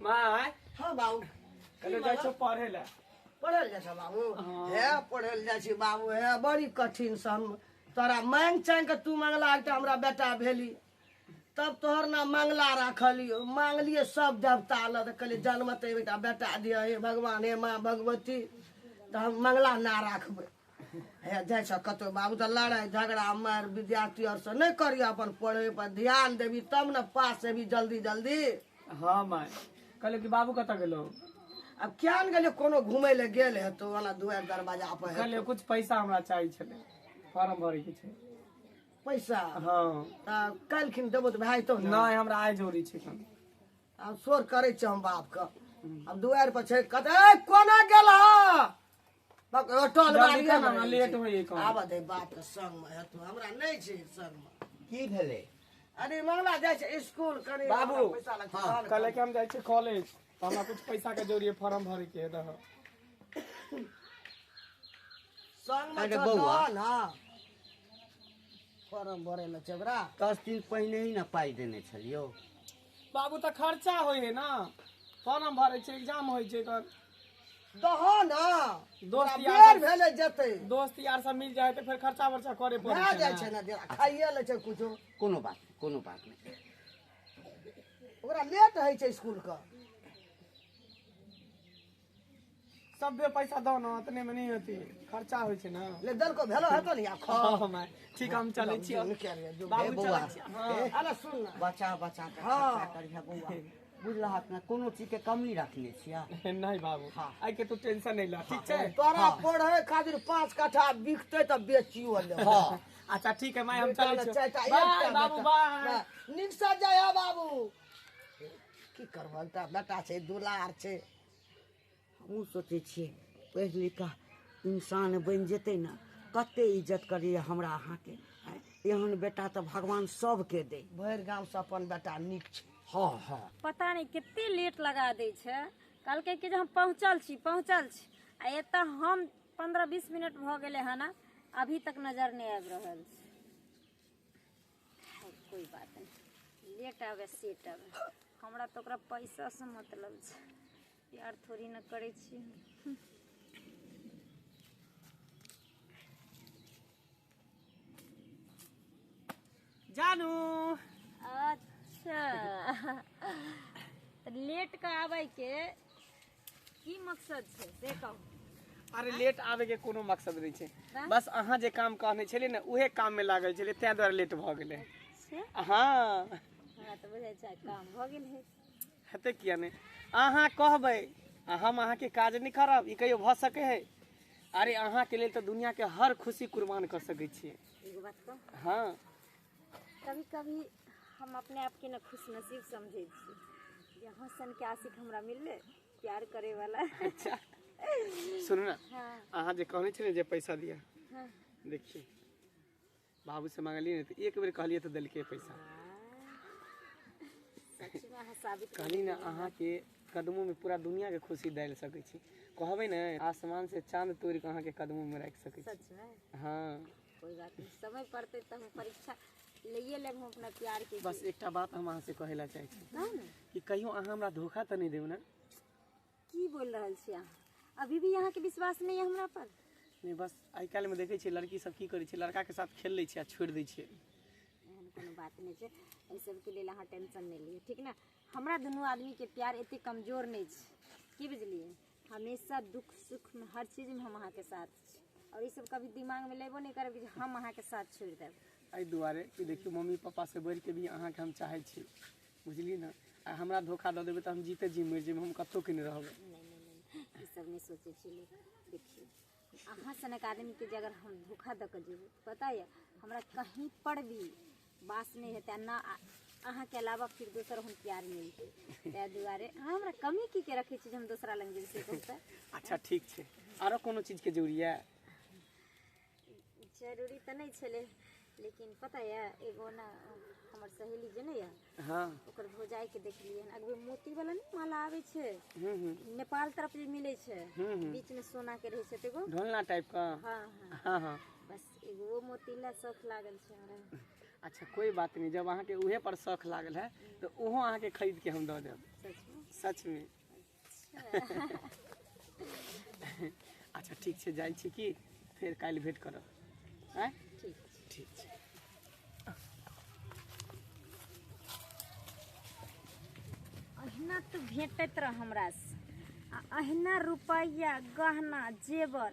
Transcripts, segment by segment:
माय। हाँ बाबू। कहले जाइ छौ पढ़े ला। पढ़ल जाइ छौ बाबू? हे पढ़ल जाइ छी बाबू, हे बड़ी कठिन से हम तोरा मांग चांग के तू मांगला एकटा हमरा बेटा भेली, तब तोहर नाम मंगला राखलियो, मांगलिए सब देवता लग, कहलिए जन्मते एकटा बेटा दिह हे भगवान, हे माँ भगवती, तऽ हम मंगला ना राखबै। हे जाइ छौ कतौ बाबू तऽ लड़ाइ झगड़ा मारि विद्यार्थी आर से नहि करिह, अपन पढ़े पर ध्यान देबी तब ने पास हेबी जल्दी जल्दी। हाँ माय। कहलियो कि बाबू कतऽ गेलो? आब किया ने गेलियो, कोनो घुमै लए गेल हेतौ, ओना दुआरि दरवाजा पर हेतौ। कहलियो कुछ पैसा हमरा चाही छलै, फॉर्म भरै के छै। पैसा? हाँ। तऽ काल्हिखिन देबो तऽ भए जेतौ ने? नहि, हमरा आइ जरूरी छै कनि। आब शोर करै छै हम बापके, आब दुआरि पर छै कतऽ, ए, कोना गेल हँ? बाप, ओ टोल जल्दी बारी कर ना, मे लेट रहै छै। होइए कम। आबऽ दे बापके संगमे हेतौ, हमरा नहि छै संगमे। की भेलै? अरे मंगला जाइ छै स्कूल कनि बाबू, हमरा पैसा लगतै, हाँ। तहन कहले कि हम जाइ छियै कॉलेज, तऽ हमरा कुछ पैसा के जरूरी है, फॉर्म भरै के है, दह। संगमे अरे छौ बौआ। तहन, हाँ। फॉर्म भरै लए छै ओकरा। 10 दिन पहिने ही ने पाइ देने छलियौ। बाबू तऽ खर्चा होइ है ना, फॉर्म भरै छै, एग्जाम होइ छै एकर। दहो ना। दोस्त ओकरा यार बेर भेलै जेतै। दोस्त यार सब मिल जाए तऽ फेर खर्चा वर्चा करे पड़ै भए छै जाइ ने। छै ने, जेना खाइए लै छै कुछो। कोनो बात नहि, कोनो बात नहि। ओकरा लेट होइ छै स्कूल के। सभे पैसा दो ना, अतने में नहीं होती, खर्चा होइ छै ना। ले देलको भेलो हेतो ने, आब खा। हाँ माय, ठीक हम चलै छियै। निकल जो। बाबू हे बौआ, चलै छियै। हाँ। हे। अरे सुन ना। बचा बचा के हाँ। खर्चा करिहे बौआ, बुझलहक ने? कोनो चीज के कमी रखने छियै? नहीं बाबू, हाँ। आइ के तू टेंशन नहीं ला, ठीक छै? तोरा पढ़े खातिर 5 कट्ठा बिकतै तऽ बेचियो लेबै। हाँ। अच्छा ठीक है माय, हम चलै छियै। चारिटा, बाय एकटा बाबू, बेटा। बाय। नीक से जाय बाबू। की करबह, एकटा बेटा छै, दुलार छै। हमहूँ सोचै छियै पढ़ि लिख कऽ इंसान बनि जेतै ने, कते इज्जत करैए हमरा अहाँके। आँय, एहन बेटा तऽ भगवान सबके दै। भरि गाम से अपन बेटा नीक छै। हाँ हाँ। पता नहि कते लेट लगा दै छै। कहलकै कि जे हम पहुँचल छी, पहुँचल छी, आ एतऽ हम 15-20 मिनट भऽ गेलै हन, अभी तक नजर नहि आबि रहल छै। खैर, कोइ बात नहि, लेट आबै सेट आबै, हमरा तऽ ओकरा पैसासँ मतलब छै, प्यार थोड़ी ने करै छी। जानू। अच्छा, तऽ लेट के आबै के की मकसद छै से कहू। अरे लेट आबे के कोनो मकसद नहीं छै, वाह। बस अहाँ जे काम कहने छलियै ने उहे काम में लागल छलियै, ताहि दुआरे लेट भऽ गेलै। से? हाँ। हमरा तऽ बुझाइ छै काम भऽ गेल है। हेतै किया नहि, अहाँ कहबै आ हम अहाँके काज नहि करब, ई कहियो भऽ सकै है? अरे अहाँके लेल तऽ दुनिया के हर खुशी कुर्बान कऽ सकै छियै। एगो बात कहू? हाँ। कभी कभी हम अपने आप के न खुशनसीब समझै छी जे अहाँ सन के आशिक हमरा मिललै, प्यार करे वाला। अच्छा सुनू ना। हाँ। अहाँ जे कहने छलियै जे पैसा दिअ, हाँ। देखिए बाबू से मांगलियै ने तऽ एक बेर कहलियै तऽ देलकै पैसा। सच में अहाँ साबित कर कहली ने देलियै। अहाँके कदमों में पूरा दुनिया के खुशी डालि सकै छी, कहबै ने आसमान से चांद तोड़ि कऽ अहाँके कदमों में राखि सकै छी। सच में? हाँ। कोई बात नहीं, समय पड़तै तऽ हम परीक्षा लैए लेब हम अपना प्यार के। बस एकटा बात हम अहाँ से कहै लए चाहै छी कहू ने। कि कहियो अहाँ हमरा धोखा तऽ नहि देब ने? की बोल रहल छी अहाँ? अभी भी अहाँके विश्वास नहीं है हमरा पर? नहि, बस आइ काल्हिमे देखै छियै लड़की सब की करै छै, लड़काके साथ खेल लै छै आ छोड़ि दै छै। एहन कोनो बात नहि छै, एहि सबके लेल अहाँ टेंशन नहि लिअ, ठीक ने? हमरा दुनू आदमीके प्यार एते कमजोर नहि छै, की बुझलियै? हमेशा दुख सुखमे हर चीजमे हम अहाँके साथ छी, आओर ई सब कभी दिमागमे लेबो नहि करब कि जे हम अहाँके साथ छोड़ि देब। एहि दुआरे कि देखियौ मम्मी पापा से बढ़िके भी अहाँके हम चाहै छी, बुझलियै ने? आ हमरा धोखा दऽ देबै तऽ हम जीते जी मरि जेबै, हम कतहु के नहि रहबै। नहि नहि नहि, ई सब नहि सोचै छी लोक। देखियौ अहाँ सनक आदमीके जे अगर हम धोखा दऽ कऽ जेबै, पता यऽ हमरा कहीं पर भी बास नहि हेतै, आ ना अहाँके अलावा फिर दोसर हम प्यार मिलतै। ताहि दुआरे अहाँ हमरा कमी की के रखै छी जे हम दोसरा लग जेबै, से कहू तऽ। अच्छा ठीक छै, आरो कोनो चीजके जरूरी यऽ? जरूरी तऽ नहि छलै, लेकिन पता यऽ एगो ने हमर सहेली जे नहि यऽ, हाँ, ओकर भौजाइके देखलियै हन, अगबे मोती वाला नहि माला आबै छै, हूँ हूँ नेपाल तरफ जे मिलै छै, हूँ हूँ, बीच में सोना के रहै छै तऽ एगो ढोलना टाइप का। हाँ हाँ। हाँ हाँ। बस एगो ओ मोती ला शौख लागल छै हमरा। अच्छा कोई बात नहीं, जब अहाँके उहे पर शौख लागल है तऽ ओहो अहाँके खरीद के हम दऽ देब। सच में? सचमे। अच्छा ठीक छै, जाइ छी की, फेर काल्हि भेंट करब। आँय, ठीक छै। ठीक छै। अहिना तू भेटैत रह हमरासँ आ अहिना रुपैआ गहना जेवर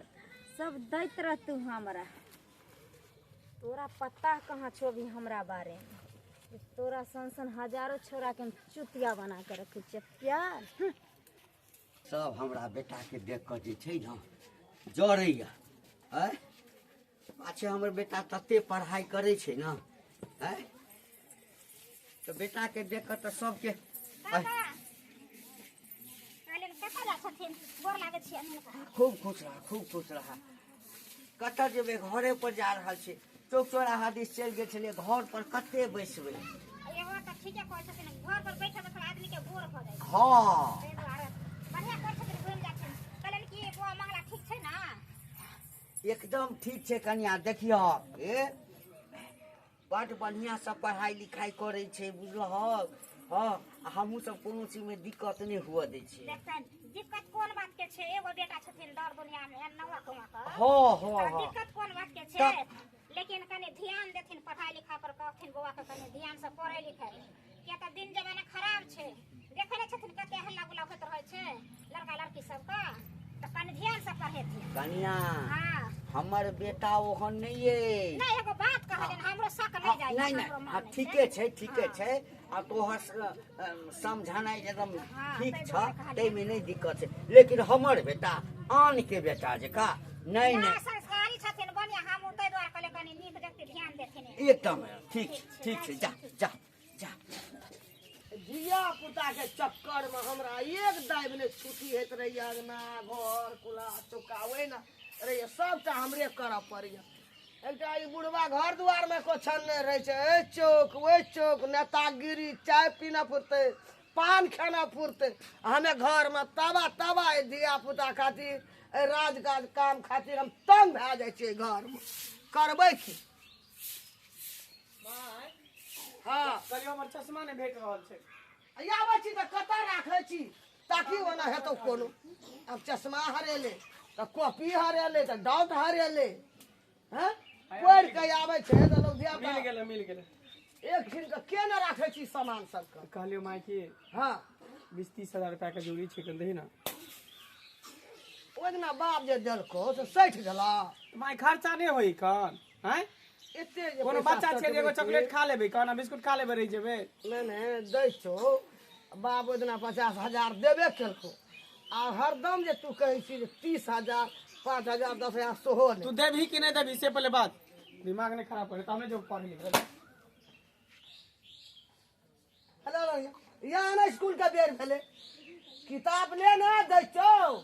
सब दैत रह तू हमरा। तोरा पता कहाँ छौ अभी हमरा बारेमे? तोरा सन सन हजारो छोराके हम चुतिया बना के रखै छियै प्यार। सब हमरा बेटाके देख कऽ जे छै ने जरैया। आँय, पाछे हमर बेटा तते पढ़ाइ करै छै ने, आँय, तऽ बेटाके देख कऽ तऽ सबके खूब खुश रह, खूब खुश रह। कतऽ जेबै? घरे पर जा रहल छी। चौक चौराहा दिस चलि गेल छलियै, घर पर कते बैसबै? एगो तऽ ठीके कहै छथिन, घर पर बैठल बैठल आदमी के बोर भऽ जाइ छै। हँ, ताहि दुआरे बढ़िआँ कहै छथिन, घुमि जाइ छथिन। कहलनि कि बौआ मंगला ठीक छै ने? एकदम ठीक छै कनिया। देखियौ, ए बड बढ़िआँ से पढ़ाइ लिखाइ करै छै, बुझलहक? हँ, आ हमहूँ सब कोनो चीजमे दिक्कत नहि हुअ दै छियै। देखतनि, दिक्कत कोन बात के छै? एगो बेटा छथिन दर दुनिया मे नौआ कौआ के। हँ हँ तऽ हँ दिक्कत कोन बात के छै? तब लेकिन कनि ध्यान देथिन पढ़ाइ लिखाइ पर, कहथिन बौआ के कनि ध्यान से पढ़ै लिखै, किया तऽ दिन जमाना खराब छै। देखै नहि छथिन कते हल्ला गुल्ला होइत रहै छै लड़का लड़की सबके? तऽ कनि ध्यान से पढ़ेथिन कनिया। हँ, हमर बेटा ओहन नहि अइ। नहि, एगो बात कहलियनि, हमरो शक नहि जाइ। नहि नहि हमरो मन हँ, नहि ठीके छै, ठीके हँ। छै। आ तोहर समझनाइ एकदम हँ, ठीक ताहि छ, दुआरे कहलियै। ताहिमे नहि दिक्कत छै, लेकिन हमर बेटा आन के बेटा जकाँ नहि। नहि, नहि, संस्कारी छथिन बढ़िआँ। हम ताहि दुआरे कहलियै कनि नीक जकाँ ध्यान देथिन। एकदम ठीक छै, ठीक छै। जा जा जा। धिया पुता के चक्कर में हमरा एक दाबि नहि छुट्टी होइत रहैया। अंगना घर कुला चौका ओहिना रहैया, सबटा हमरे करऽ पड़ैया। एकटा ई बुढ़वा घर दुआर में कोछन नहि रहै छै। एहि चौक ओहि चौक नेतागिरी, चाय पीना फुरतै, पान खाना फुरतै, हमे घर में तबा तबा। एहि धिया पुता खातिर, एहि राजकाज काम खातिर हम तंग भए जाइ छियै। घरमे करबै की? माय। हँ। कहलियौ हमर चश्मा नहि भेट रहल छै। आबै छी तऽ कतऽ राखै छी? ताकि ओना हेतौ कोनो। आब चश्मा हरेले तऽ कॉपी हरेले तऽ डाउट हरेले। हैं, पढ़ि कऽ आबै छै तऽ लोक धिया मिल गेलै, मिल गेलै। एक छिन के के ने राखै छी सामान सबके? कहलियौ माय कि हँ। 20-30 हजार रुपया के जरूरी छै, कनि दही ने। ओहि दिना बाप जे देलकौ से सठि गेला। माय, खर्चा नहि होई कन? आँय, एते जे कोनो पैसा बच्चा छियै जे एगो सटबै छी। चॉकलेट खा लेबै कन आ बिस्कुट खा लेबै रहि जेबै? नहि नहि, दै छौ बाप। ओहि दिना 50,000 देबे केलकौ आ हरदम जे तू कहै छी जे 30,000, 5,000, 10,000 सेहो तू नहि। देबही कि नहि देबही से पहिले बात। दिमाग नहि खराब करे, तब नहि जो पढ़ लिख। हेलो, यहाँ ने स्कूल के बेर भेलै, किताब ले ने दै छौ।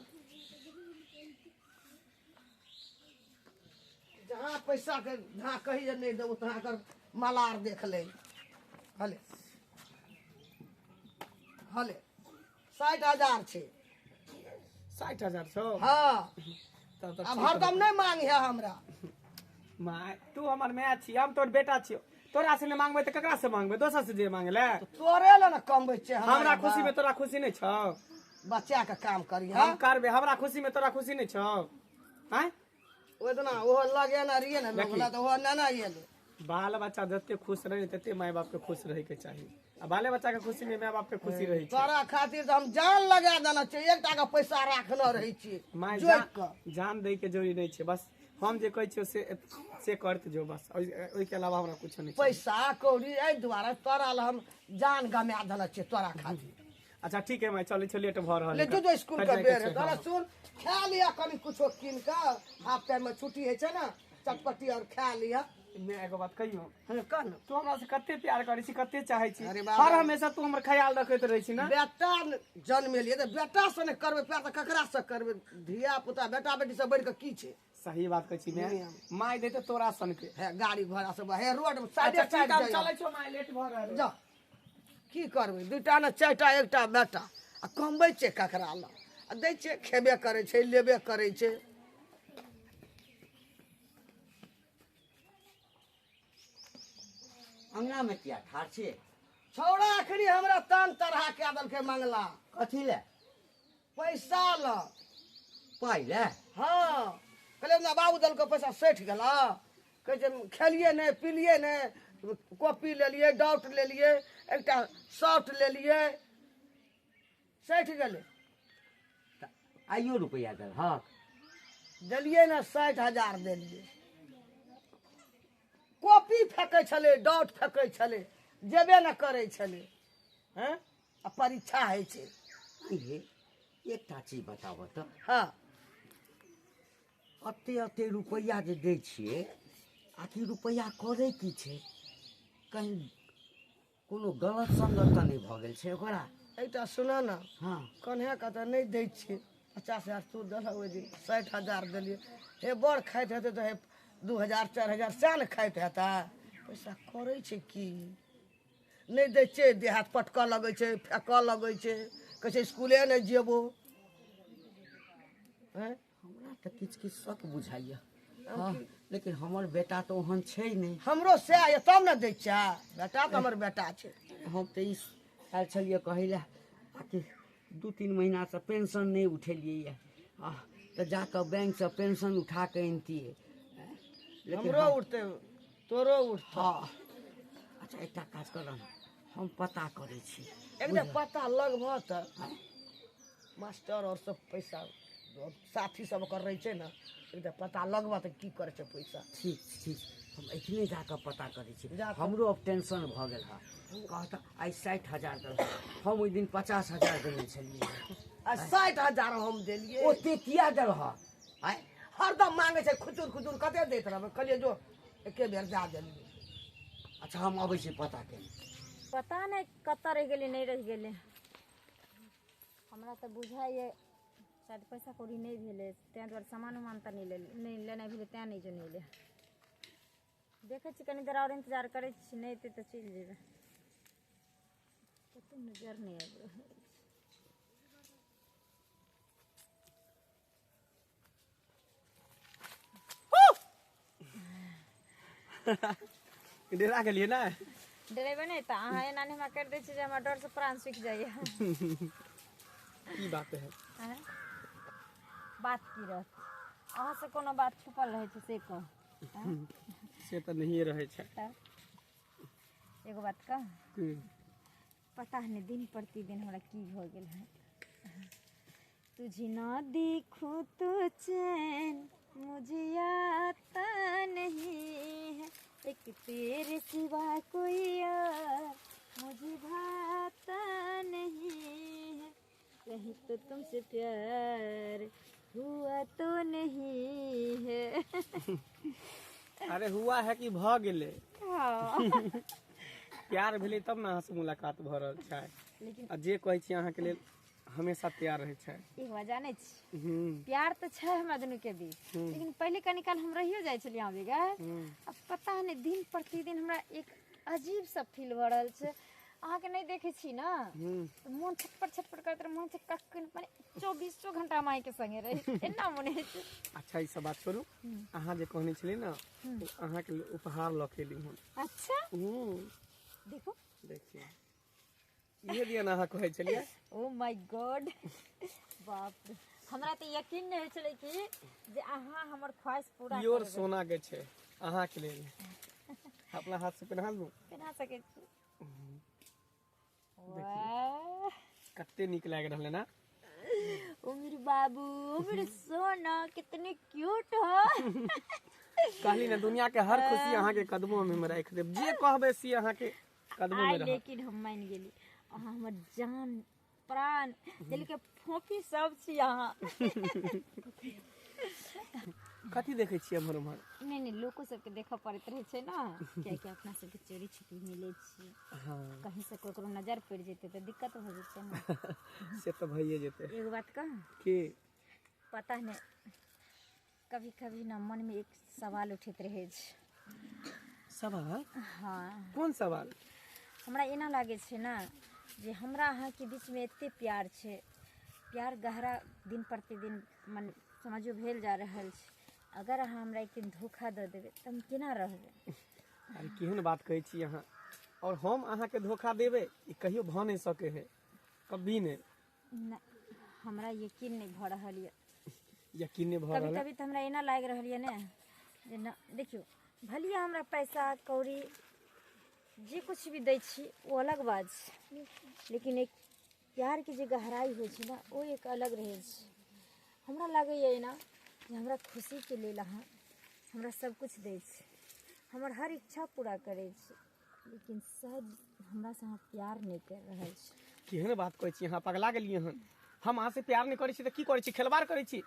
जहाँ पैसा के जहाँ कही जे नहि देबो तहाँ कर मलार देख ले। हले हले, 60,000 छै। 60,000 छौ? हँ। तब तऽ आब ठीक। हरदम नहि मांग है हमरा। माय, तू हमर माय छी, हम तोर बेटा छियौ। तोरा से नहि मांगबै तऽ ककरा से मांगबै? दोसर से जे मांगे ले? तोरे लए ने कमबै छै। हमरा खुशी में तोरा खुशी नहि छौ? बच्चा के काम करी। हम हँ, करबै। हमरा खुशी में तोरा खुशी नहि छौ? आँय। ओहि दिना ओहो लगेने रहियै ने लोक देखी। लए तऽ ओहो नेने एलै। बाल बच्चा जते खुश रहे तते माय बाप के खुश रहे के चाही, आ बाले बच्चा के खुशी में माय बाप के खुशी रहे छै। तोरा खातिर तऽ हम जान लगा देने छियै, एकटा के पैसा राखने रहै छियै माय, जोड़ि जान कऽ। जान दै के जरूरी नहि छै। बस हम जे कहै छियौ से से करत जो, बस ओहिके अलावा हमरा कुछो नहि चाही। पैसा कौड़ी एहि दुआरे तोरा लए हम जान गमा देने छियै तोरा खातिर। अच्छा ठीक है माय, चलै छै, लेट भऽ रहल ले है। जो जो, स्कूल फेर के जाइके बेर छै, है तोरा। हँ। सुन, खा लिअ कनि कुछो कीन कऽ, हाफ टाइम में छुट्टी होइ छै ने, चटपटी और खा लिअ। मैं एगो बात कहियौ? हँ, कह ने। तू हमरा से कते प्यार करै छी, कते चाहै छी। अरे बाप हर रे। हमेशा तू हमर ख्याल रखैत रहै छी ने। बेटा जन्मेलियै तऽ बेटा से नहि करबै प्यार तऽ ककरा से करबै? धिया पुता बेटा बेटी से बढ़ि कऽ की छै? सही बात कहै छी मैं। माय देते तोरा सन के। हे गाड़ी घोड़ा सब हे रोड में साइडे अच्छा साइड ठीक, हम जाइए। चलै छियौ माय, लेट भऽ रहल है। जा, की करबै? दूटा ने चारिटा, एकटा बेटा आ कमबै छै ककरा लग? आ दै छै, खेबे करै छै, लेबे करै छै। अंगना में किया ठाढ़ छियै? छौड़ा अखनी हमरा तान तरहा के देलकै मंगला। कथी ले? पैसा ल। पाइ ले? हाँ, कहलियै ना बाबू देलकै पैसा सठि गेला। कहै छै खेलियै नहि पिलियै नहि, कॉपी लेलियै, डाउट लेलियै, एकटा शर्ट लेलियै, सठि गेलै। आइयो रुपैआ देलहक? देलियै ने, 60,000 देलियै। कॉपी फेकै छलै, डाउट फेकै छलै, जेबे ने करै छलै। हैं, आ परीक्षा होइ छै। हे, एकटा चीज बताबऽ तऽ। हाँ। अते अते रुपैआ जे दै छियै, आखिर रुपैआ करै की छै? कहीं कोनो गलत संगत तऽ नहि भऽ गेल छै ओकरा? एकटा सुनऽ ने। हाँ। कन्हे के तऽ नहि दै छियै। 50,000 तू देलह ओहि दिन, 60,000 देलियै। हे, बड़ खाइत हेतै तऽ हे 2,000 4,000 सएह ने खाइत हेतै। पैसा करै छै की? नहि दै छियै, देह हाथ पटकऽ लगै छै, फेकऽ लगै छै, कहै छै इसकुले नहि जेबो। हैं? हमरा तऽ किछु किछु शक बुझाइया। हाँ, लेकिन हमर बेटा तऽ ओहन छै नहि। हमरो सएह यऽ, तब ने दै छियै। बेटा तऽ हमर बेटा छै। हम तऽ ई आयल छलियै कहै लए, आकि 2-3 महीनासँ पेंशन नहि उठेलियै यऽ, तऽ जाकऽ बैंकसँ पेंशन उठा कऽ अनितियै। लेकिन हमरो उठतै, तोरो उठतै। हाँ। अच्छा, एकटा काज कर ने, हम पता करै छी। एकटा पता लगबह तऽ मास्टर और सब पैसा साथी सब ओकर रहै छै ने, एकटा पता लगबह तऽ की करै छै पैसा। ठीक ठीक, हम एखने जाकऽ पता करै छी। जाकऽ। हमरो अब टेंशन भऽ गेल हँ। कहत आइ 60,000 देलक, हम ओहि दिन 50,000 देने छलियै। आ 60,000 हम देलियै। ओते किया देलह? आइ हरदम मांगे छै खुचुर खुचुर, कते दैत रहबै? कहलियै जो एके बेर जा देलियै। अच्छा, हम अबै छी पता केने। पता नहि कतऽ रहि गेलै, नहि रहि गेलै। हमरा तऽ बुझाइए शायद पैसा कौड़ी नहि भेलै, ताहि दुआरे सामान उमान तऽ नहि लेल, नहि लेनाइ भेलै, तेँ नहि जोनेलै। देखै छी, कनि देर आओर इन्तजार करै छी, नहि एतै तऽ चलि जेबै। कतहु नजर नहि आबि रहल अछि। डेरा गेलियै ने? डरेबै नहि तऽ अहाँ एना नहि हमरा करि दै छी जे हमरा डरसँ प्राण सुखि जाइए। की बात है? आँय? बात की रहत? अहाँसँ कोनो बात छुपल रहै छै से कहू? से तऽ नहिए रहै छै। तऽ एगो बात कह। की? पता नहीं दिन प्रतिदिन हमरा की भऽ गेल है। तुझे ना देखूं तो चैन मुझे आता नहीं है, एक तेरे सिवा कोई और मुझे भाता नहीं है, कहीं तो तुमसे प्यार हुआ तो नहीं है। अरे हुआ है कि भऽ गेलै? हाँ। प्यार भेलै तब ने अहाँसँ मुलाकात भऽ रहल छै। लेकिन आ जे कहै छी, अहाँके लेल हमेशा तैयार रहै छै। एक बात जानै छी? प्यार तऽ छै हमरा दुनू के बीच, लेकिन पहिले कनी काल हम रहियो जाइ छलियै अहाँ बगैर। अब पता नहि दिन प्रतिदिन हमरा एक अजीब सा फील भऽ रहल छै। अहाँके नहि देखै छी ने तऽ मोन छटपट छटपट करैत रहै, मोन छै कखन माने चौबीसो घंटा हम अहाँके संगे रही, एना मोन होइ छै। अच्छा, ई सब बात छोड़ू। अहाँ जे कहने छलियै ने, ओ अहाँके लेल उपहार लऽ के एली हन। अच्छा। देखो। देखियौ, इहे दिया ने अहाँ कहै छलियै। ओ my God, बाप रे, हमरा तऽ यकीन नहि होइ छलै कि जे अहाँ हमर ख्वाहिश पूरा प्योर करबै। सोना के छै, अहाँके लेल अपना हाथ से पहिना लू। पहिना सकै छी? वाह! कते नीक लागि रहल है ना? ओ मेरे बाबू, ओ मेरे सोना, कितने क्यूट हो। कहली ने, दुनिया के हर खुशी अहाँके कदमों में राखि देब। जे कहबै से अहाँके कदमों आइ में रहत। लेकिन हम मानि गेली, अहाँ हमर जान प्राण दिल के फोफी सब छी अहाँ। कथी देखै छियै एम्हर उम्हर? नहि नहि, लोको सबके देखऽ पड़ैत रहै छै ने, कियाकि अपना सबके चोरी छुपी मिलै छी। कहीं से ककरो नजर पड़ि जेतै तऽ दिक्कत भऽ जेतै ने। से तऽ भइए जेतै। एगो बात कह। की? पता नहि, कभी कभी ना मन में एक सवाल उठैत रहै छै। सवाल? हाँ। कोन सवाल? हमरा एना लागै छै ने जे हमरा अहाँके बीचमे एते प्यार छै, प्यार गहरा दिन प्रतिदिन मन समझो भेल जा रहल छै। अगर अहाँ हमरा एक दिन धोखा दऽ देबै तऽ हम केना रहबै? अरे, केहन बात कहै छी अहाँ? और हम अहाँके धोखा देबै ई कहियो भऽ नहि सकै है, कभी नहि। नहि, हमरा यकीन नहि भऽ रहल यऽ। यकीन नहि भऽ कभी रहल? कभी तऽ हमरा एना लागि रहल यऽ ने जे न देखियौ, भलिए हमरा पैसा कौड़ी जे कुछ भी दै छी ओ अलग बात छै, लेकिन एक प्यारके जे गहराइ होइ छै ने ओ एक अलग रहै छै। हमरा लागैए एना जे हमरा खुशीके लेल अहाँ हमरा सब किछु दै छी, हमर हर इच्छा पूरा करै छी, लेकिन शायद हमरासँ अहाँ प्यार नहि करि रहल छी। केहन बात कहै छी अहाँ, पगला गेलियै हन? हम अहाँसँ प्यार नहि करै छी तऽ की करै छी? खेलबाड़ करै छी?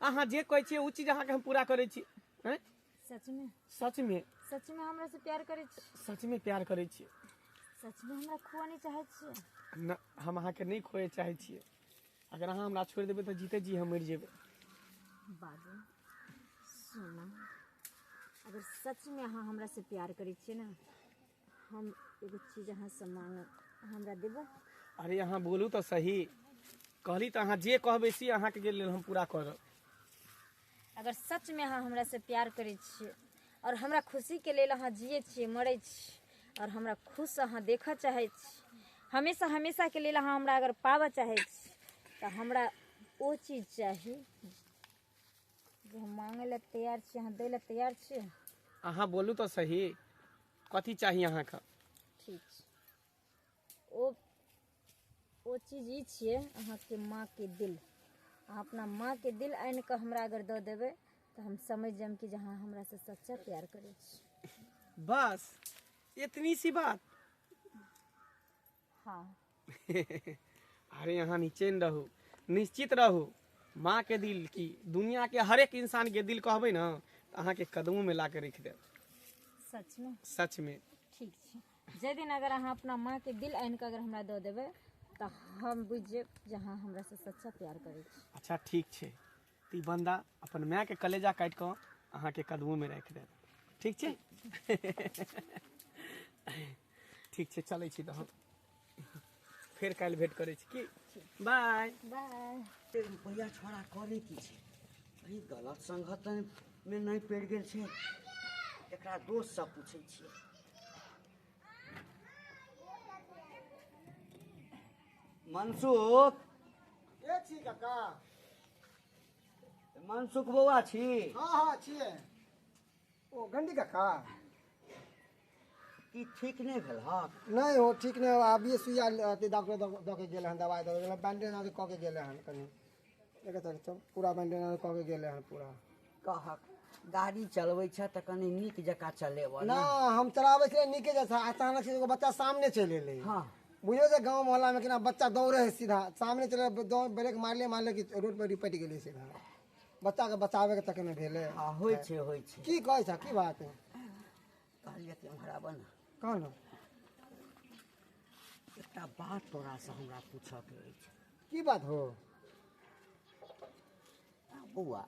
अहाँ जे कहै छियै ओ चीज अहाँके हम पूरा करै छी। आँय? सचमे? सचमे। सचमे हमरासँ प्यार करै छी? सचमे प्यार करै छी। सचमे हमरा खुआ नहि चाहै छियै? न, हम अहाँके नहि खोए चाहै छियै। अगर अहाँ हमरा छोड़ि देबै तऽ जीते जी हम मरि जेबै। बाबू सोना, अगर सचमे अहाँ हमरासँ प्यार करै छियै ने, हम एगो चीज अहाँसँ मांगब, अहाँ हमरा देबै? अरे अहाँ बोलू तऽ सही, कहली तऽ अहाँ जे कहबै से अहाँके लेल हम पूरा करब। अगर सचमे अहाँ हमरासँ प्यार करै छियै और हमरा खुशीके लेल अहाँ जियै छियै, मरै छी, और हमरा खुश अहाँ देखऽ चाहै छी, हमेशा हमेशाके लेल अहाँ हमरा अगर पाबऽ चाहै छी, तऽ हमरा ओ चीज चाही जे हम मांगै लए तैयार छी। अहाँ दै लए तैयार छियै? अहाँ बोलू तऽ सही, कथी चाही अहाँके? ठीक छै, ओ चीज ई छियै अहाँके माँके दिल। अहाँ अपना माँके दिल आनि कऽ हमरा अगर दऽ देबै तऽ हम समझि जायब कि जे अहाँ हमरासँ सच्चा प्यार करै छी। बस इतनी सी बात? हाँ। अरे अहाँ निश्चिंत रहू, निश्चित रहू, माँ के दिल की दुनिया के हरेक इंसान के दिल कहबै ने तऽ अहाँके कदमों में ला के रखि देब। सचमे? सच में। ठीक छै, जाहि दिन अगर अहाँ अपना माँके दिल आनि कऽ अगर हमरा दऽ देबै तऽ हम बुझि जायब जे अहाँ हमरासँ सच्चा प्यार करै छी। अच्छा ठीक छै, तऽ ई बन्दा अपन मायके कलेजा काटि कऽ अहाँके कदमों में राखि देब। ठीक छै, ठीक छै, चलै छी तऽ हम फेर काल्हि भेंट करै छी। की बाय बाय। रुपैआ छोड़ा करे की छै? अरे गलत संगत में नहि पड़ि गेल छै? एकरा दोस्तसँ पूछै छियै। मनसुख। के छी काका? मनसुख बौआ छी? हाँ हाँ छियै। ओ गंडी काका, की ठीक नहि भेल हँ? नहि हो, ठीक नहि हो। अभिये सुइया अथी डॉक्टर दऽ के गेलै हन, दवाइ दऽ के गेलै, बैंडेज आर कऽ के गेलै हन। कनि देखै तऽ पूरा बैंडेज आर कऽ के गेलै हन पूरा। कहक गाड़ी चलबै छ तऽ कनि नीक जकाँ चलेबऽ ना। हम चलाबै छलियै नीके जैसा, अचानक से एगो बच्चा सामने चलि एलै। बुझियौ जे गाँव मोहल्लामे केना बच्चा दौड़े है, सीधा सामने चले, दौड़ ब्रेक मारले मारले कि रोड पर निपटि गेलै सीधा। बच्चाके बचाबैके चक्करमे भेलै। हँ, होइ छै, होइ छै। की कहै छ, की बात? कहलियै कि एम्हर आबऽ ने। कह ने। एकटा बात तोरासँ हमरा पूछऽके अछि। की बात हो? बौआ,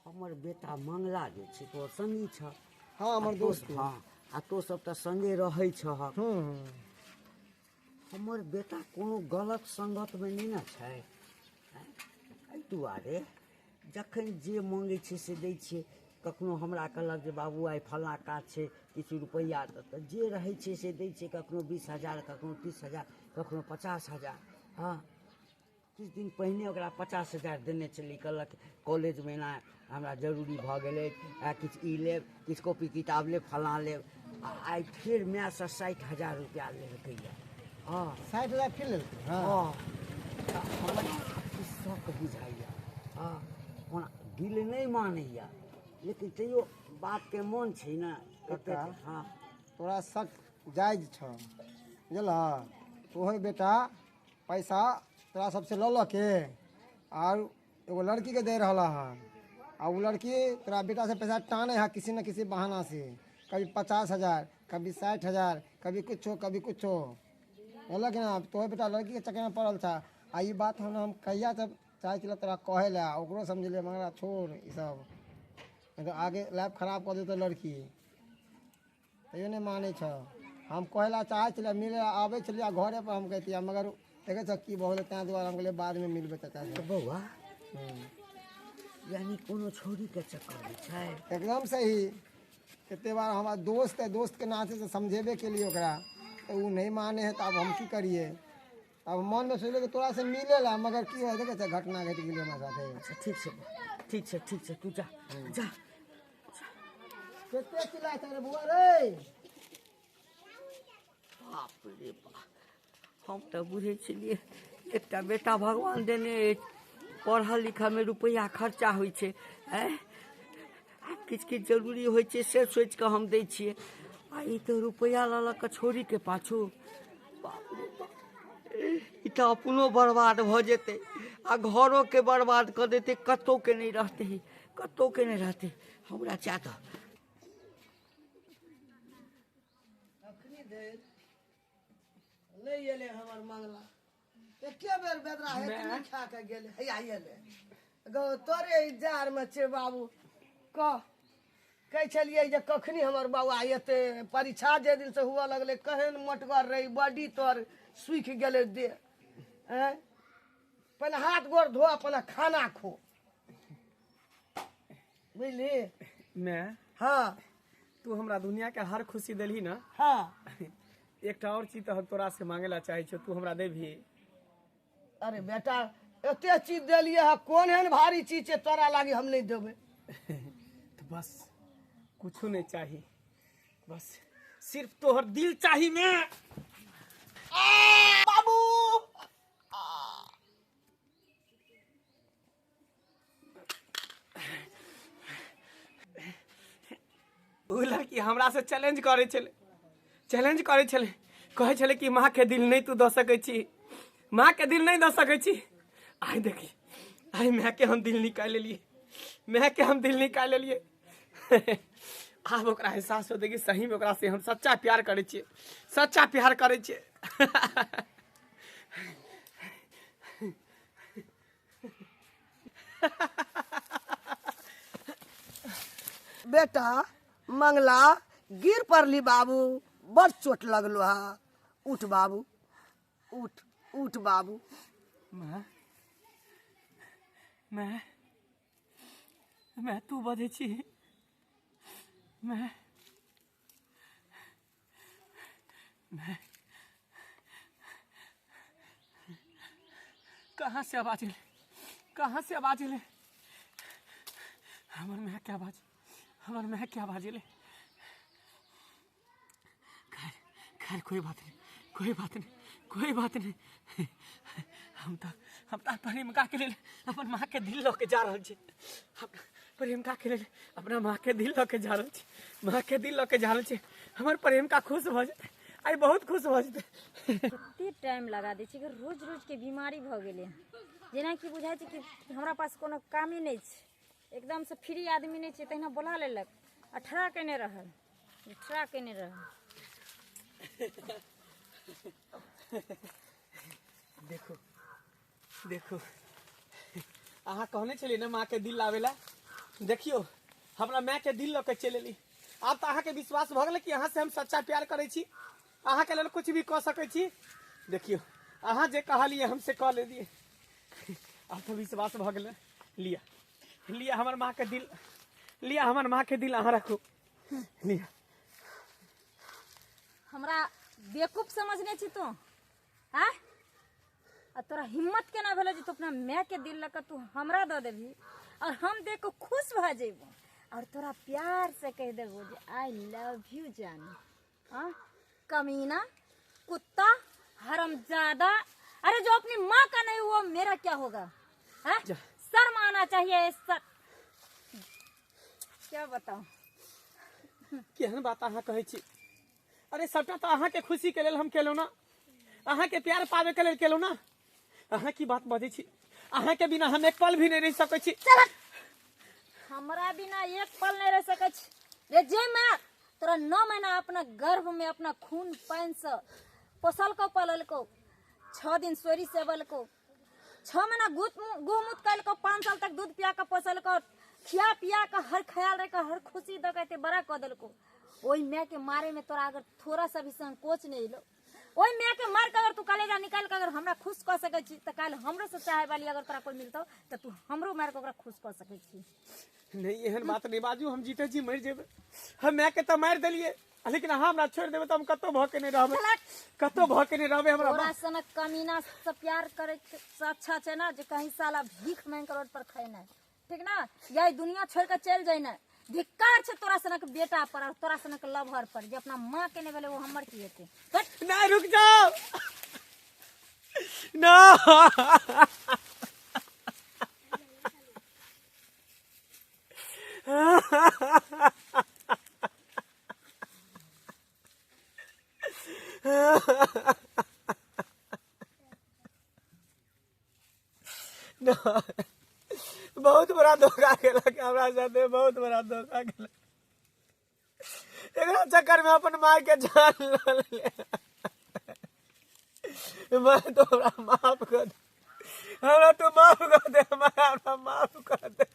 हमर बेटा मंगला जे छै, तोहर संगी छ? हाँ, हमर दोस्त। हँ, आ तो सब तऽ संगे रहै छहक। हूँ। हमर बेटा कोनो गलत संगतमे नहि ने छै? एहि दुआरे जखन जे माँगै छै से दै छियै। कखनो हमरा कहलक जे बाबू आइ फल्लाँ काज छै, किछु रुपैआ दऽ, तऽ जे रहै छै से दै छियै। कखनो 20,000, कखनो 30,000, कखनो 50,000। हँ, किछु दिन पहिने ओकरा 50,000 देने छलियै। कहलक कॉलेजमे एना हमरा जरूरी भऽ गेलै, आ किछु ई लेब, किछु कॉपी किताब लेब, फल्लाँ लेब। आ आइ फेर मायसँ 60,000 रुपैआ लेलकैए। हँ। 60,000 फिर लेलकै? हाँ। हँ, तऽ हमरा किछु शक बुझाइए। हँ, ओना दिल नहि मानैए, लेकिन तैयो बापके मन छै ने एते। काका। हँ। तोरा शक जायज छौ, बुझलह? तोहर बेटा पैसा तोरा सबसे लऽ लऽ के आर एगो लड़कीके दे रहल हन, आ ओ लड़की तोरा बेटा से पैसा टाने है किसी न किसी बहाना से। कभी 50,000, कभी 60,000, कभी कुछो, कभी कुछो, बुझलक ना? तोहर बेटा लड़कीके चक्करमे पड़ल छा। आ ई बात हम कहिया तक चाहै छलियै तोरा कहै लए, ओकरो समझेलियै, मगर छोड़ ई सब, नहीं तऽ आगे लाइफ खराब कऽ देतौ लड़की। तैयो नहि मानै छ। हम कहै लए चाहै छलियै, मिले लए आबै छलियै घरे पर, हम कहितियै, मगर देखै छ की भऽ गेलै, ताहि दुआरे हम कहलियै बादमे मिलबै चाचा से। तऽ बौआ, यानी कोनो छौड़ीके चक्करमे छै? एकदम सही। कतेक बार हमरा दोस्त है, दोस्तके नाते समझेबे केलिए ओकरा, तऽ ओ नहि माने है, तऽ आब हम की करिए। अब मनमे सोचलियै कि तोरा से मिले ला, मगर की होइ देखै छै घटना घटि गेलै हमरा साथे। अच्छा ठीक छै, ठीक छै, ठीक छै, तू जा जा। कते चिल्लाइ छै रे बौआ रे। बाप रे बाप, हम तऽ बुझै छलियै एकटा बेटा भगवान देने अछि, पढ़ल लिखलमे रुपैआ खर्चा होइ छै, आँय किछु किछु जरूरी होइ छै से सोचि कऽ हम दै छियै, आ ई तऽ रुपैआ लऽ लऽ कऽ छौड़ीके पाछू, बाप रे बाप, ई तऽ अपनो बर्बाद भऽ जेतै आ घरोके बर्बाद कऽ देतै, कतहुके नहि रहतै, कतहुके नहि रहतै। हमरा चाह दऽ। अखनी धरि नहि एलै हमर मंगला, एके बेर बेदरा हेतनी खा के गेलै, हैया एलै गौ तोरे इंतजारमे छै बाबू। कह कहै छलियै जे कखनी हमर बौआ एतै, परीक्षा जे दिनसँ हुअ लगलै केहन मोटगर रहै, बॉडी तोर सुखि गेलै देह। आँय पहिले हाथ गोर धो, पहिले खाना खो, बुझली? मैं हाँ तू हमरा दुनिया के हर खुशी देलही ना। हाँ एकटा और चीज तो हम तोरा से मांगे ला चाहे छो, तू हमरा देबही? अरे बेटा एते चीज देलियै है, कोन एहन भारी चीज छै तोरा लागी हम नहीं देबै? तो बस कुछो नहीं चाही, बस सिर्फ तोहर दिल चाही। मैं बाबू ओ लड़की हमरा से चैलेंज करे छलै, चैलेंज करे छलै, कहै छलै कि माँ के दिल नहीं तू दऽ सकै छी, माँ के दिल नहीं दऽ सकै छी। आइ देखी, आइ माय के हम दिल निकालि लेलियै, माय के हम दिल निकालि लेलियै। आब ओकरा एहसास होतै कि सही में ओकरा से हम सच्चा प्यार करै छियै, सच्चा प्यार करै छियै। बेटा मंगला गिर पड़ली बाबू, बड़ चोट लगलो हा, उठ बाबू उठ, उठ बाबू। मैं मैं मैं तू बजै छी? मैं मैं कहाँ से आवाज एलै, कहाँ से आवाज एलै? हमर माय के आवाज, हमर माय के आवाज एलै। खैर खैर कोई बात नहीं, कोई बात नहीं, कोई बात नहीं। हम तऽ प्रेमिका के लेल अपन माँ के दिल लऽ के जा रहल छी। हम प्रेमिका के लेल अपना माँ के दिल लऽ के जा रहल छी, माँ के दिल लऽ के जा रहल छी। हमर प्रेमिका खुश भऽ जेतै, आइ बहुत खुश भऽ जेतै। कते टाइम लगा दै छै, रोज रोज के बीमारी भऽ गेलै, जेनाकि बुझाइ छै कि हमरा पास कोनो कामे नहि छै, एकदमसँ फ्री आदमी नहि छै, तहिना बोला लेलक आ ठड़ा केने रहल, ठड़ा केने रहल। देखू देखू, अहाँ कहने छलियै ने माँ के दिल लाबै ला, देखियौ हमरा माय के दिल लऽ के चलि एली। आब तऽ अहाँके विश्वास भऽ गेलै कि अहाँ से हम सच्चा प्यार करै छी, अहाँके लेल कुछ भी कऽ सकै छी। देखियौ अहाँ जे कहलियै हम से कऽ लेलियै, आब तऽ विश्वास भऽ गेलै। लिअ लिअ हमर माँ के दिल, लिअ हमर माँ के दिल अहाँ रखू, लिअ। हमरा बेवकूफ समझने छी तू? आँय, आ तोरा हिम्मत केना भेलो जे तू अपना माय के दिल लऽ कऽ तू हमरा दऽ देबही और हम देख कऽ खुश भऽ जेबो और तोरा प्यार से कहि देबो जे I love you जानी। हाँ कमीना कुत्ता हरामजादा, अरे जो अपनी माँ का नहीं हुआ मेरा क्या होगा? हाँ शर्म आना चाहिए सर, क्या बताऊं। केहन बात अहाँ कहै छी? अरे सबटा तऽ अहाँके खुशी के लेल हम केलहुँ ना, अहाँके प्यार पावे के लेल केलहुँ ना। अहाँ की बात बजै छी? अहाँके बिना हम एक पल भी नहीं रह सकै छी। चल, हमरा बिना एक पल नहीं रह सकै छी रे। जे माँ तोरा 9 महीना अपना गर्भ में अपना खून पानि से पोसलको पललको, 6 दिन सोरी सेवलको, 6 महीना गूमुत कलको, 5 साल तक दूध पिया के पोसलको, खिया पिया के हर ख्याल रख हर खुशी दऽ के एते बड़ा कऽ देलको, ओहि माय के मारे में तोरा अगर थोड़ा सा भी संकोच नहीं एलो, ओहि माय के मार के अगर तू कलेजा निकाल के अगर हमरा खुश कऽ सकै छी तऽ काल्हि हमरो से चाहे वाली अगर तोरा कोई मिलतौ तऽ तू हमरो मार के ओकरा खुश कऽ सकै छी। नहीं, एहन बात नहीं बाजू, हम जीते जी मरि जेबै। हम माय के तऽ मारि देलियै, लेकिन अहाँ हमरा छोड़ि देबै तऽ हम कतौ भऽ के नहि रहबै, कतौ भऽ के नहि रहबै। हमरा तोरा सनक कमीना से प्यार करे से अच्छा छै ना जे कहीं साला भीख मांगि के रोड पर खेनाइ, ठीक ना, या ई दुनिया छोड़ के चलि जेनाइ। धिक्कार छै तोरा सनक बेटा पर और तोरा सनक लभर पर, जे अपना माँ के नहि भेलै ओ हमर की हेतै। नहीं, रुक जाओ ना। बहुत बड़ा धोखा केलक हमरा साथे, बहुत बड़ा धोखा केलक। एकरा चक्कर में अपन माय के जान लऽ ले। मैं तो हमरा माफ कर दे, हमरा तू माफ कर दे, हमरा माफ कर दे।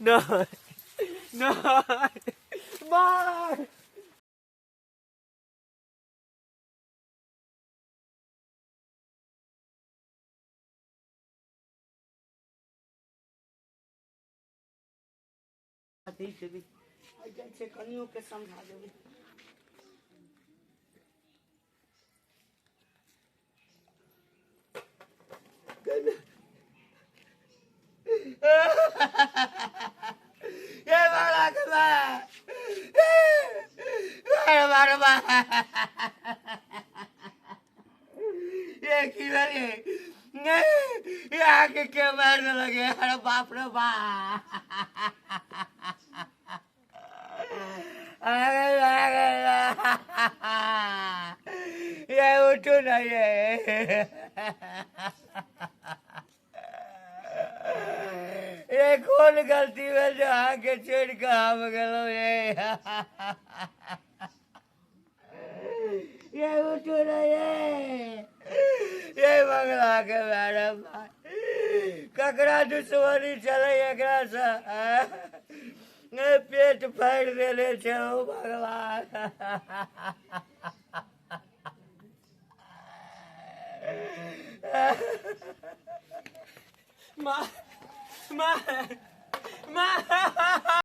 नहीं नहीं माय। देबै जाइ छै, कनियो के समझा देबै। ये मारा के मार मार, ये की भेलै? ये आके के मार लगे? अरे बाप रे बाप, अरे अरे ये उठो ना, ये कोन गलती भेल जे अहाँके छोड़ि कऽ हम गेलहुँ? ये उठो ना, ये मंगला के मैडम, ककरा दुश्मनी छलै एकरासँ? पेट फाड़ि देने छै ओ भगवान। माँ माँ माँ।